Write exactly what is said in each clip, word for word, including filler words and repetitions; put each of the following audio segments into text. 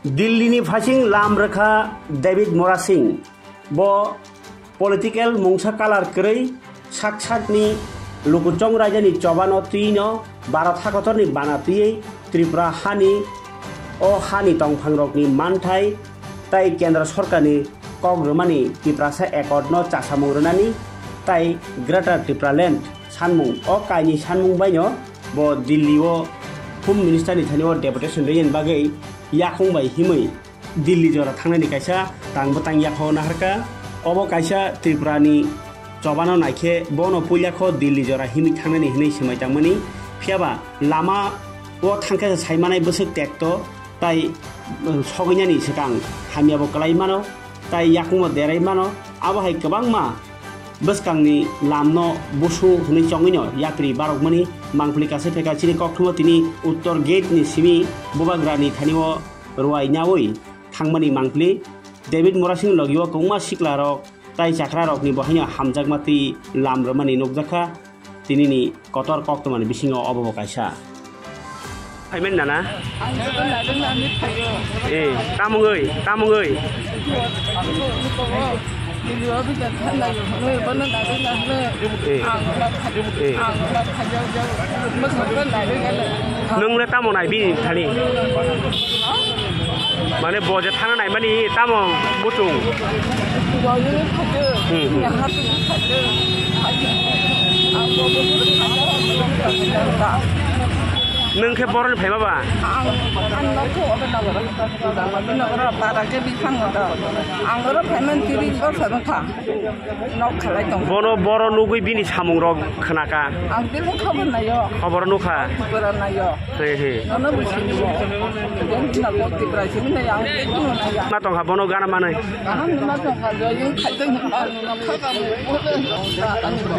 Dillini phasing lam rwkha David Murasing. Bo political mungsa kalar kwrwi sak sakni lukuchong raijani chobano twino Bharat hakotorni bana twiwi Tripura hani o hani tongphangrokni manthai tai Kendra Sorkarni kok rwmani Tiprasa Accord no chasamung rwnani tai Greater Tipraland sanmung o kaini sanmung baino bo Delhi o Home Minister ni thani o deputation rwini bagwi yakung bai himwi Delhi jora thangnani kaisa tang bwtang yaphao naharkha. Obo kaisa Tripura ni chobano naikhe bono puila kho Delhi jora himwi thangnani hinwi swmai tangmani. Phiyaba lama o thangkhe saimanai bwswk tekto tai, um, sogwinani swkang hamyabo kwlai mano tai yakungno derai mano. Abo hai kwbangma bwskangni lamno busu hwnwi chongwino yapri barokmani mangpili kaisa phaikha. Chini kokthumo tini Uttor Gate ni simi bubagrani thani o rwai naui thangmani mangpili. David Murasing logio kwbangma siklarok tai chakrarokni bo haino hamjakma twi lam rwmani nukjakha. Tinini kotor koktwmani bisingo obo bo kaisa. Phaimani nana? Ang joto nairwkna hinwi phaio. Eh, tamungwi, tamungwi. Ang joto nuko bo, nini o bidar thanlaio hwnwi bono nairwkna hinwi. Eh. Ang oro phai-, eh, ang oro phaijak jak, mwkhangno nairwkna. Nwng le tamo nai bini thani? Mane bo je thana naimani tamo muchung? Hmm, hmm. Nwng khe boroni phaima ba? Ang oro phaimani tini bwsai wngkha. Nok khalai tongo. Bono boro nugwi bini samungrok khnaka. Ang bini khobor naio. Khobor nukha. Bwra naio. He, he. Nono bo sini bo. Bini na bo Tripura sini na yang bini na ya. Na tongkha bono gana manai. Ang na tongkha joyung khaiteng ba na khaka mo.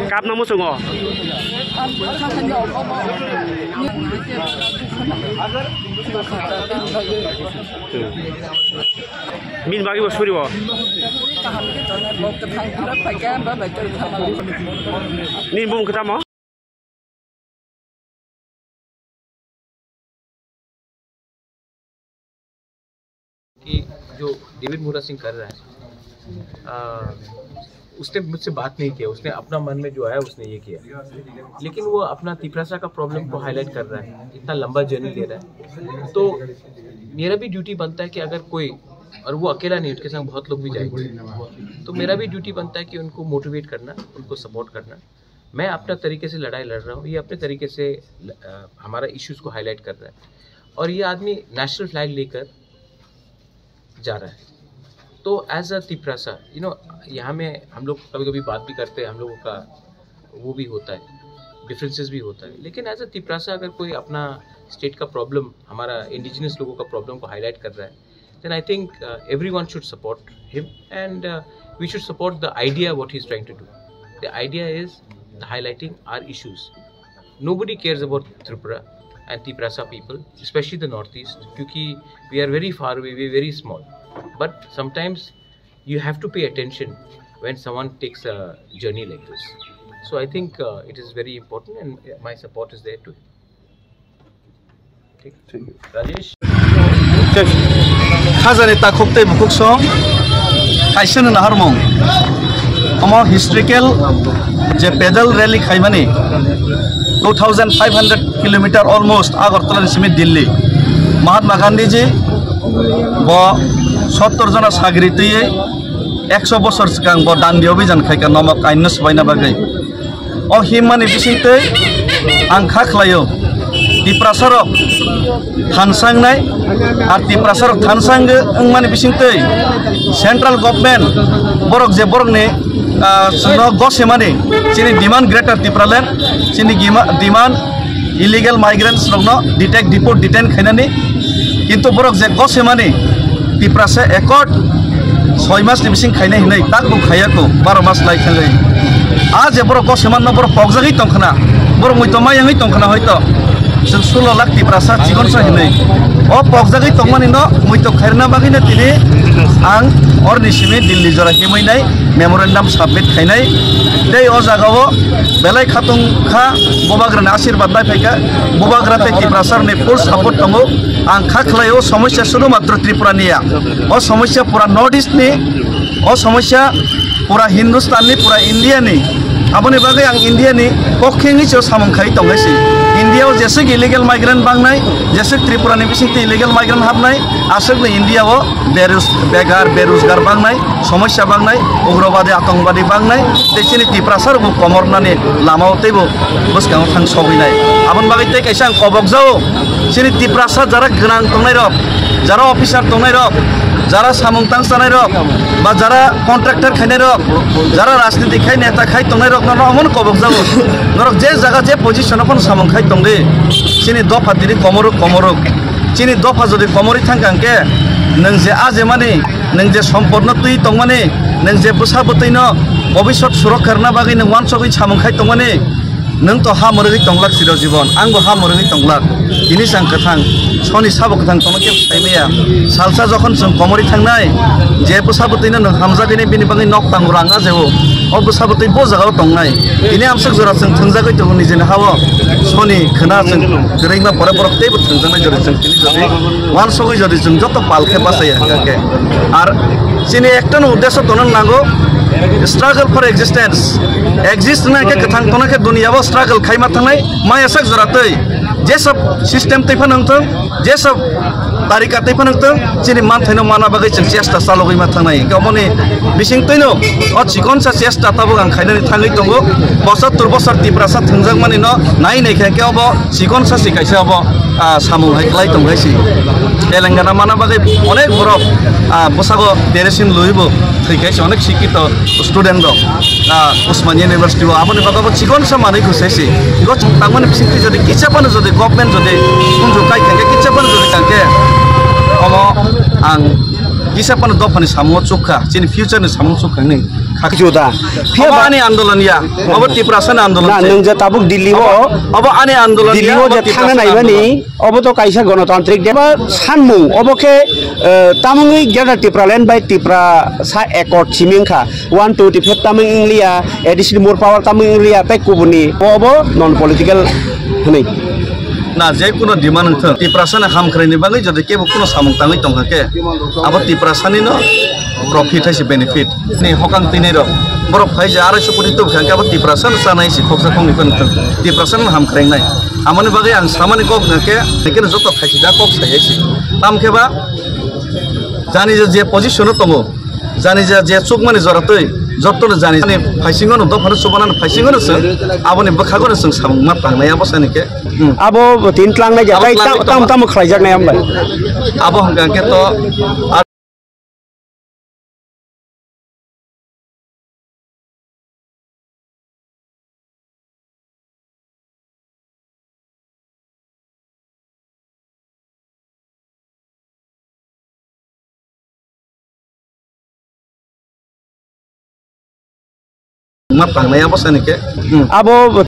Kapna muchungo. Ang khaka ni obo. Bini bagwi bo suri bo. Kaham khe tongnai, bo kwthang phirok phaikha, bo bai kwthang. Nini bumung khe tamo? कि जो डेविड मुरा सिंह कर रहा है, आ, उसने मुझसे बात नहीं किया, उसने अपना मन में जो आया उसने ये किया, लेकिन वो अपना तिपरासा का प्रॉब्लम को हाईलाइट कर रहा है, इतना लंबा जर्नी ले रहा है। तो मेरा भी ड्यूटी बनता है कि अगर कोई, और वो अकेला नहीं, उसके संग बहुत लोग भी जाएंगे, तो मेरा भी ड्यूटी बनता है कि उनको मोटिवेट करना, उनको सपोर्ट करना। मैं अपना तरीके से लड़ाई लड़ रहा हूँ, ये अपने तरीके से ल-, अ, हमारा इश्यूज को हाईलाइट कर रहा है। और ये आदमी नेशनल फ्लैग लेकर जा रहा है। तो as a Tiprasa, you know, यहाँ में हम लोग कभी कभी बात भी करते हैं, हम लोगों का वो भी होता है, डिफरेंसेस भी होता है, लेकिन एज अ तिपरासा अगर कोई अपना स्टेट का प्रॉब्लम, हमारा इंडिजिनस लोगों का प्रॉब्लम को हाईलाइट कर रहा है, then I think, uh, everyone should support him, and, uh, we should support the idea what he's trying to do. The idea is the highlighting our issues. Nobody cares about Tripura and Tiprasa people, especially the Northeast, क्योंकि we are very far away, we are very small. But sometimes you have to pay attention when someone takes a journey like this. So I think, uh, it is very important, and my support is there to him. Khajani takhuk tei bukhuk song kaisa no naharmung. Omo historical je pedal rally khaimani two thousand five hundred kilometer almost Agartala ni simi Delhi. Mahatma Gandhi ji bo sottor jona sagri twiwi ekso bosor swkang bo dandi obhijan khaikha nomok ain no swbaina bagwi. O himmani bisingtwi ang kha khlaio, Tiprasarok thansangnai, ar Tiprasarok thansang wngmani bisingtwi central government borok je borokni, ah, no gosemani chini demand Greater Tipraland, chini gima-, demand illegal migrants rokno detect, deport, detain khainani, kintu borok je gosemani Tiprasa Accord soi mas ni bising khainai hinwi tak bo khaiya ko, baro mas lai khainai. A je borok gosemanno borok pokjagwi tongkhna, borok muitu mayangwi tongkhna hoito. Chwng sulo lakh Tiprasa chikonsa hinwi o pokjagwi tongmani no muitok khairna bagwi no tini ang orni simi Delhi jora himwi nai memorandum submit khainai. Tei o jaga o belai khatung kha, Bubagrani asirwad nai phaikha, Bubagra tei Tiprasa ni full support tongo. Ang kha khlai o somosya sudhumatro Tripura niya, o somosya pura North East ni, o somosya pura Hindustan ni, pura India ni. Aboni bagwi ang India ni pokhe wngwi se samung khai tongnai se. India o jeswk illegal migrant bangnai, jeswk Tripura ni bisingtwi illegal migrant habnai, aswkno India o berus-, begar, beruzgar bangnai, somosya bangnai, ugrobadi, atongobadi bangnai, tei chini Tiprasa rokbo komornani lama o teibo bwskango thang sogwi nai. Aboni bagwi tei kaisa ang kobok jao, chini Tiprasa jara gwnang tongnai rok, jara officer tongnai rok, jara samung tang chanai rok, ba jara contractor khainai rok, jara rajniti khai neta khai tongnai rok no omono kobok jao. Norok je jaga je position o phano samung khai tongdi, chini dopha tini komoro komoro. Chini dopha jodi komori thang kha hwnkhe, nwng je ajemani, nwng je sompotno twi tongmani, nwng je bwsa bwtwino bobisot surokha rwna bagwi nwng uansugwi samung khai tongmani, nwng to ha mwrwgwi tonglak chiro jibon, angbo ha mwrwgwi tonglak. Tini chang kwthang, soni sabo kwthang tongno kebo sai maya. Salsa jokhon chwng komori thangnai, je bwsa bwtwino nwng hamjagwini bini bagwi nok tango rang ajeo, o bwsa bwtwi bo jagao tongnai. Tini amswk jora chwng thwngjagwi tongo nijini hao, soni khwna chwng kwrwngma pore borok teibo thwngjaknai jora chwng tini jodi uansugwi jodi chwng joto pal khe bachaya hwnkha khe. Ar chini ekta no uddesho tongna nango, struggle for existence. Exist wngna khe kwthang tongna khe duniya o struggle khaima thangnai, maya sak jora twi. Jesab system twi phano wngthung, jesab tarika twi phano wngthung, chini manthaino mana bagwi chwng chesta chalogwi ma thangnai. Hwnkhe omoni bising twino o chikonsa chesta tabuk ang khainani thangwi tongo. Bosor tur bosor Tiprasa thwngjakmani no nai nai khe, hwnkhe obo chikonsa si kaisa obo, ah, samung hai khlai tong hai si. Telangana mana bagwi onek borok, ah, bwsago deresin luibo thwi kaisa onek sikito student rok, ah, Osmania University o aboni bagwi bo chikonsa manwi khosai si. Go tangmani bisingtwi jodi kisa phano jodi government jodi unju kai khe kisa phano jodi kangkhe omo ang kisa phano dophani samungo chukha, chini future ni samung chukha ni. Juda. Obo ani andolon ya, obo Tiprasa ni andolon. Na se. Nwng je tabuk Delhi o, obo ani andolon Delhi ya, o obo je Tiprasa thangna ni naimani, andolon. Obo to kaisa gonotantrik de ba sanmung, obo khe, eh, tamungwi Greater Tipraland bai Tiprasa accord simi wngkha. One twenty five tamung wngliya, additional more power tamung wngliya, tei kubuni obo non political hwnwi. Na je kuno demand wngthung, Tiprasa ni hamkhrai ni bagwi jodi kebo kuno samung tangwi tongkha khe, abo Tiprasa ni no profit hai se benefit. Ni hokang tini rok borok phai je arai so koti tubkha khe abo Tiprasa no chanai se khoksa khokni phano wngthung, Tiprasa no hamkhrai nai. Amoni bagwi ang samani kok hwnkha khe, hwnkhe no joto phaisida kok sai hai se. Tam khe ba jani je, je position o tongo, jani je, je chukmani jora twi, joto no jani, jani phaisingo no dophano chubanani phaisingo no chwng, aboni bwkhago no chwng samung ma tangnai abo sani khe. Hmm. Abo tin tlangnai ja, abo tai tlangnai tam, tam, tamo khlaijaknai ambai. Abo hwnkha khe to Ma tangnai abo sani khe. Hmm. Abo